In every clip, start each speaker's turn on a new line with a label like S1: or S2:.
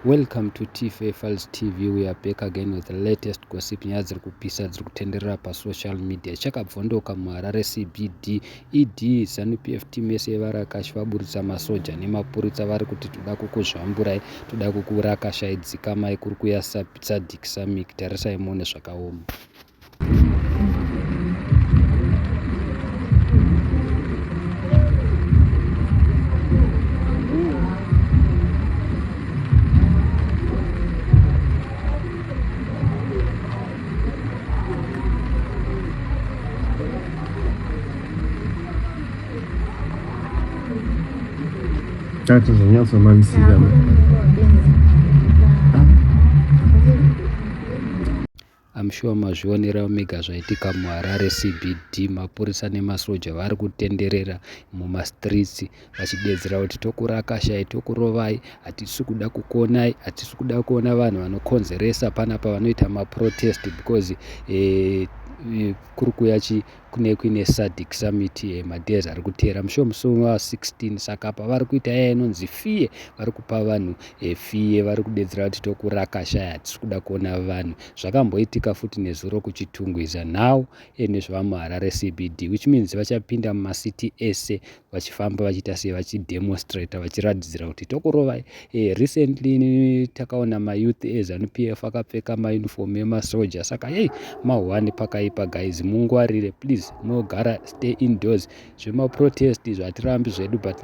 S1: Welcome to TFA Files TV. We are back again with the latest gossip. Nyaya dziri kupisa dziri kutenderera pasocial media. Chakabvondoka muHarare CBD. ED Zanu PF team yese yevarakashi vaburitsa masoja nemapurisa vari kuti toda kukuzvamburai, toda kukurakashai, dzikamai kuri kuya SADC summit. Tarisai muone zvakaoma.
S2: Tatozonyatsomamisika.
S1: I'm sure mazvionera mega zvaitika muHarare CBD. Mapurisa nemasoja vari kutenderera mumastreets vachidedzera kuti tokurakashai, tokurovai, hatisi kuda kukuonai, hatisi kuda kuona vanhu vanokonzeresa panapa vanoita maprotest because kuri kuuya chi kune kuine SADC summit madays ari kuteera musho musi wa16. Saka apa vari kuita yaya inonzi fear, vari kupa vanhu fear, vari kudedzera kuti tokurakashai, hatisi kuda kuona vanhu. Zvakamboitika futi nezuro kuChitungwiza, now nezvava muHarare CBD, which means vachapinda mumasiti ese vachifamba vachiita sei, vachidemonstrata, vachiratidzira kuti tokurovai. Recently takaona mayouth eZanu PF akapfeka mauniform emasoja. Saka hei, mahwani pakaipa guys, mungwarire please, munogara stay indoors. Zvemaprotest zvatirambi zvedu, but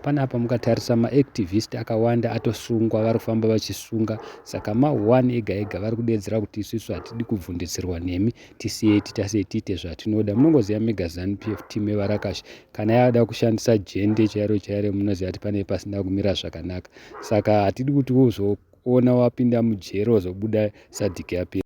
S1: panapa mukatarisa maactivist akawanda atosungwa, vari kufamba vachisunga. Saka ma1 ega ega vari kudedzera kuti isusu hatidi kubvundisirwa nemi, tisiyei titasei tiite zvatinoda. Munongoziva mega Zanu PF team yevarakashi kana yada kushandisa jende chairo chairo, munoziva kuti pane pasina kumira zvakanaka. Saka hatidi kuti uzoona wapinda mujeri wazobuda SADC yapera.